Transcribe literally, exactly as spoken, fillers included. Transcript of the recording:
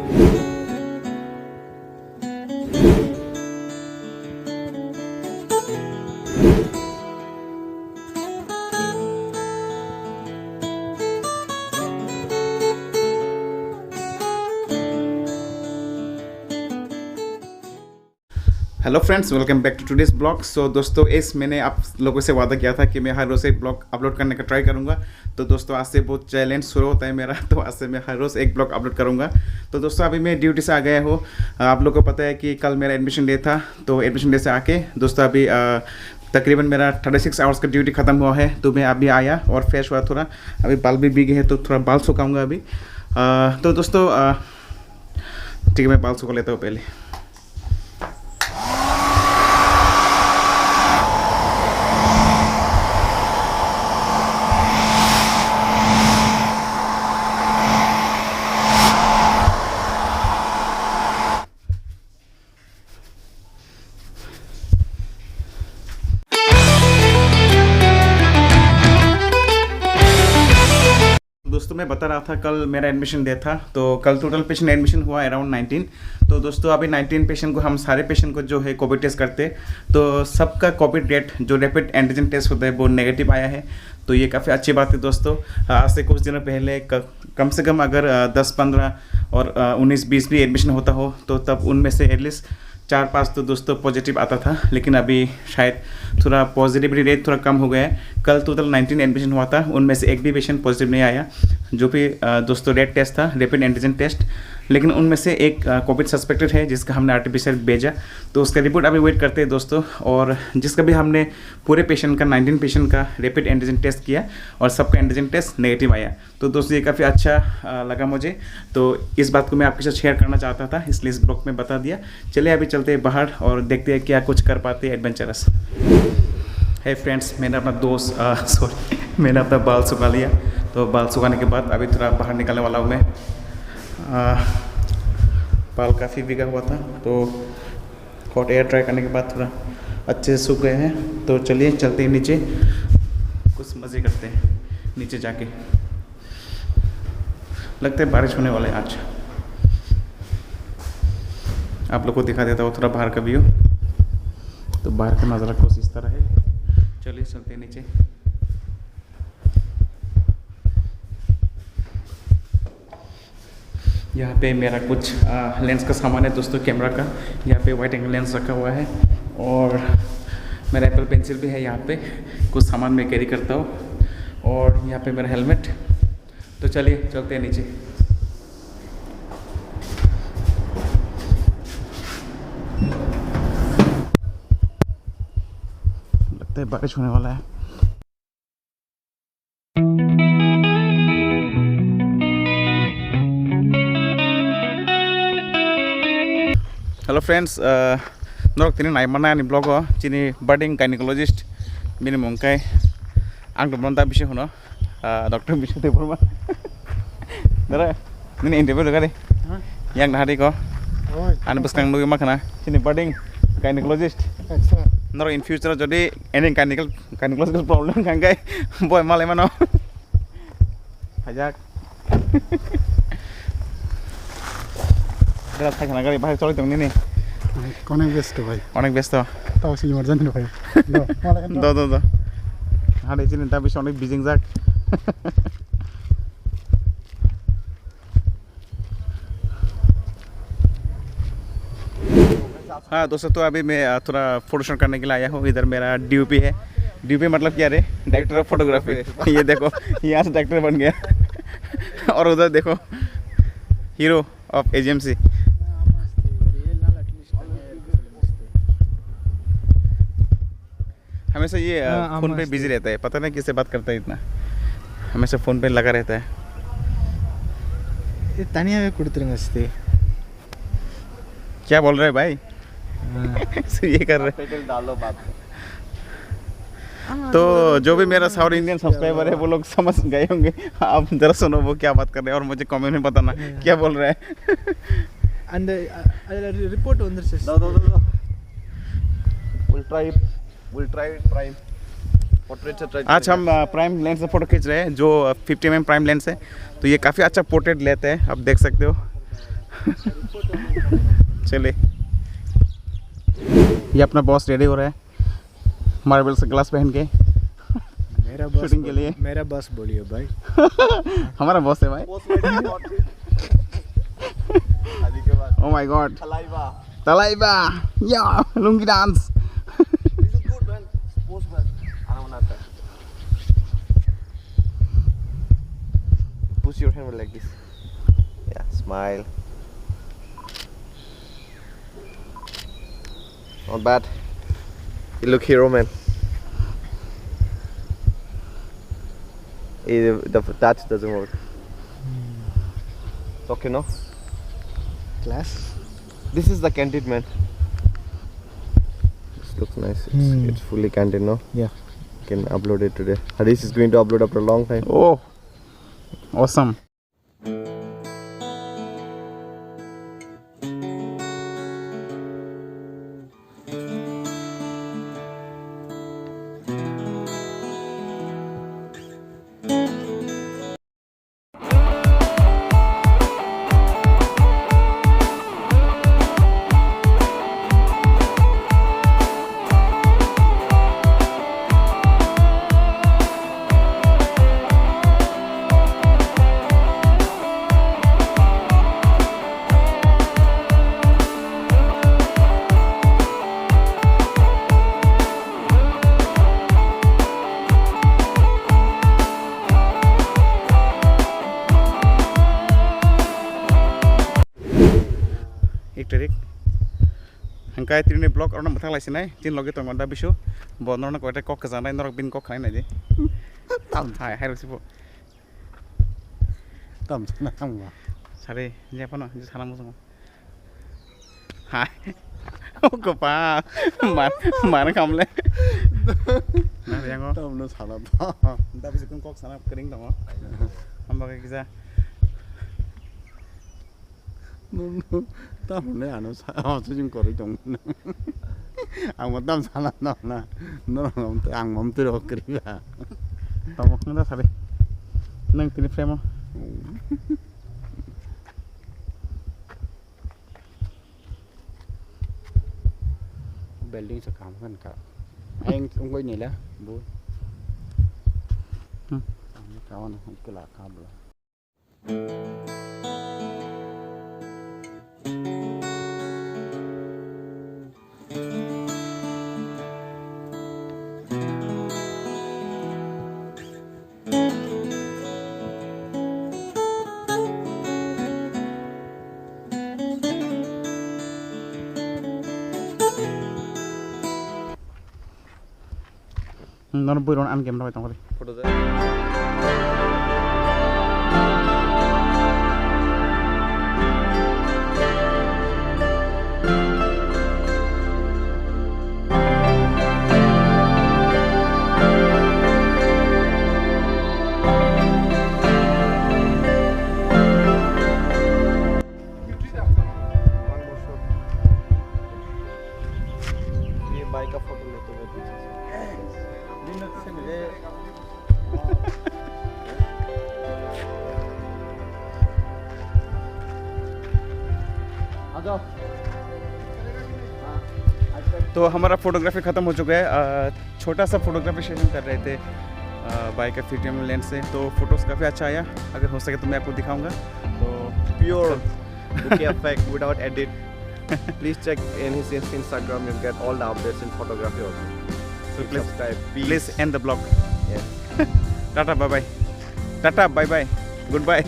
Hello friends, welcome back to today's vlog. So दोस्तों, इस मैंने आप लोगों से वादा किया था कि मैं हर रोज़ एक ब्लॉग अपलोड करने का ट्राई करूँगा। तो दोस्तों, आज से वो चैलेंज शुरू होता है मेरा। तो आज से मैं हर रोज़ एक ब्लॉग अपलोड करूँगा। तो दोस्तों, अभी मैं ड्यूटी से आ गया हूँ। आप लोग को पता है कि कल मेरा एडमिशन डे था। तो एडमिशन डे से आके दोस्तों, अभी अ, तकरीबन मेरा थर्टी सिक्स आवर्स का ड्यूटी ख़त्म हुआ है। तो मैं अभी आया और फ्रेश हुआ थोड़ा। अभी बाल भी भीगे हैं, तो थोड़ा बाल सुखाऊंगा अभी। अ, तो दोस्तों, अ, ठीक है, मैं बाल सुखा लेता हूँ पहले। दोस्तों, मैं बता रहा था, कल मेरा एडमिशन डे था। तो कल टोटल पेशेंट एडमिशन हुआ अराउंड नाइनटीन। तो दोस्तों, अभी नाइनटीन पेशेंट को, हम सारे पेशेंट को जो है कोविड टेस्ट करते, तो सबका कोविड रेट, जो रैपिड एंटीजन टेस्ट होता है, वो नेगेटिव आया है। तो ये काफ़ी अच्छी बात है दोस्तों। आज से कुछ दिनों पहले क-, कम से कम अगर, अ, दस पन्द्रह और, अ, उन्नीस बीस भी एडमिशन होता हो, तो तब उनमें से एटलीस्ट चार पांच तो दोस्तों पॉजिटिव आता था, लेकिन अभी शायद थोड़ा पॉजिटिविटी रेट थोड़ा कम हो गया है। कल टोटल नाइनटीन एडमिशन हुआ था, उनमें से एक भी पेशेंट पॉजिटिव नहीं आया। जो भी, अ, दोस्तों रैट टेस्ट था, रैपिड एंटीजन टेस्ट, लेकिन उनमें से एक, अ, कोविड सस्पेक्टेड है, जिसका हमने आरटीपीसीआर भेजा, तो उसका रिपोर्ट अभी वेट करते हैं दोस्तों। और जिसका भी हमने पूरे पेशेंट का, नाइनटीन पेशेंट का रैपिड एंटीजन टेस्ट किया और सबका एंटीजन टेस्ट नेगेटिव आया। तो दोस्तों, ये काफ़ी अच्छा, अ, लगा मुझे, तो इस बात को मैं आपके साथ शेयर करना चाहता था, इसलिए इस ब्लॉग में बता दिया। चलिए, अभी चलते हैं बाहर और देखते हैं क्या कुछ कर पाते हैं एडवेंचरस। हे फ्रेंड्स, मैंने अपना दोस्त, अ, सॉरी, मैंने अपना बाल सुखा लिया। तो बाल सुखाने के बाद अभी थोड़ा बाहर निकलने वाला हूँ मैं। अ, बाल काफ़ी भीगा हुआ था, तो हॉट एयर ट्राई करने के बाद थोड़ा अच्छे से सूख गए हैं। तो चलिए, चलते हैं नीचे, कुछ मज़े करते हैं नीचे जाके। लगता है बारिश होने वाला है आज। आप लोग को दिखा देता हूँ थोड़ा बाहर का व्यू। तो बाहर का नज़ारा कुछ इस तरह है। चलिए, चलते हैं नीचे। यहाँ पे मेरा कुछ, आ, लेंस का सामान है दोस्तों, कैमरा का। यहाँ पे वाइड एंगल लेंस रखा हुआ है और मेरा एप्पल पेंसिल भी है यहाँ पे। कुछ सामान मैं कैरी करता हूँ और यहाँ पे मेरा हेलमेट। तो चलिए, चलते हैं नीचे। लगता है बारिश होने वाला है। Hello friends, uh, norok tini nai mannai ani vlog o chini budding gynecologist, bini mung khe ang tongmani da bisi hwno, uh, Doctor Bisnu Debbarma. Dara, nini interview rwgadi. Yang nahari ko. Oi. Ani bwskang nugwi ma khana chini budding gynecologist. Acha. Norok in future jodi any gyneco-, gynecological problem kangkhe boy malai mano. Hajak. Dara thai khana gari bahai choli tong nini. Konek besto bhai. Onek besto. Tao si emergency bhai. Do, malai do. Do, do, do. Hari chini ta bisi onek bijing jak. हाँ दोस्तों, तो अभी मैं, अ, थोड़ा फोटोशूट करने के लिए आया हूँ। इधर मेरा डीओपी है। डीओपी मतलब क्या रे? Director of photography. ये देखो, ये आज डायरेक्टर बन गया। और उधर देखो, हीरो ऑफ एजीएमसी। हमेशा ये, अ, हाँ, फोन पे आमास बिजी रहता है, पता नहीं किससे बात करता है इतना, हमेशा फोन पे लगा रहता है। ये तानिया में कुड़तरिंग हंसते। क्या बोल रहे हैं भाई? हाँ। ये कर रहे हैं। टाइटल डालो बात। तो जो भी मेरा साउथ इंडियन सब्सक्राइबर है, वो लोग समझ गए होंगे। आप जरा सुनो वो क्या बात कर रहे हैं और मुझे कमेंट में बताना क्या बोल रहे हैं। And, uh, uh, report on this. No, no, no, no. We'll try, we'll try prime. Portrait से try आज करेंगे। हम, अ, प्राइम लेंस से फोटो खींच रहे हैं, जो, अ, फिफ्टी एमएम प्राइम लेंस है। तो ये काफ़ी अच्छा पोर्ट्रेट लेते हैं, आप देख सकते हो। चले, ये अपना बॉस रेडी हो रहा है मार्बल से ग्लास पहन के। मेरा बॉस शूटिंग के लिए। मेरा बॉस बोलियो भाई। हमारा बॉस है भाई। Oh my God। तलाइबा। या, lungi dance. This is good, man। Pose, man। आराम आता है। Push your hand like this। Yeah, smile। Not bad। You look hero, man। Eh, the, the touch doesn't work। It's okay, no? Class। This is the candid, man। This looks nice। It's, hmm, it's fully candid, no? Yeah। You can upload it today। Harish is going to upload after a long time। Oh, awesome। Ek tarik. Hingkai tini vlog aro mwthang lai sinai, tin logi tongo da bisu. Bo norok koita kok kajak nai, norok bin kok khanai nai di. Tam hai, hai rok sibo. Tam sana ang ba. Sari, je phano, je sana musungo. Hai. Ko pa. Mar, mar kamle. Na yango. Tam no sana ta. Da bisu kun kok sana kering tongo. Amba ke kisa. Nwng, nwng tamoni ano sa-, o, sujung kwrwi tongmani. Ang bo tam sana nokna. Norok ang mamtwi rok kwrwi ba. Tamo, nwng da sari. Nwng tini frame o. Building sa kam kan ka. Ang ungoi nila, bu. Hmm. Ang kawan ang kela kabla. Nono bui rok ani camera bai tongkha di. Photo de. One more shot। ये बाइक का फोटो लेते हुए पीछे से। आ जाओ। तो हमारा फोटोग्राफी ख़त्म हो चुका है। अ, छोटा सा फोटोग्राफी सेशन कर रहे थे, अ, बाइक का फिटिंग लेंस से, तो फोटोज़ काफ़ी अच्छा आया। अगर हो सके तो मैं आपको दिखाऊंगा। तो pure bokeh effect without edit। Please check in his Instagram, you'll get all the updates in photography also। So please, subscribe, peace। Please end the vlog। Yes। Tata bye bye. Tata bye bye. Good bye.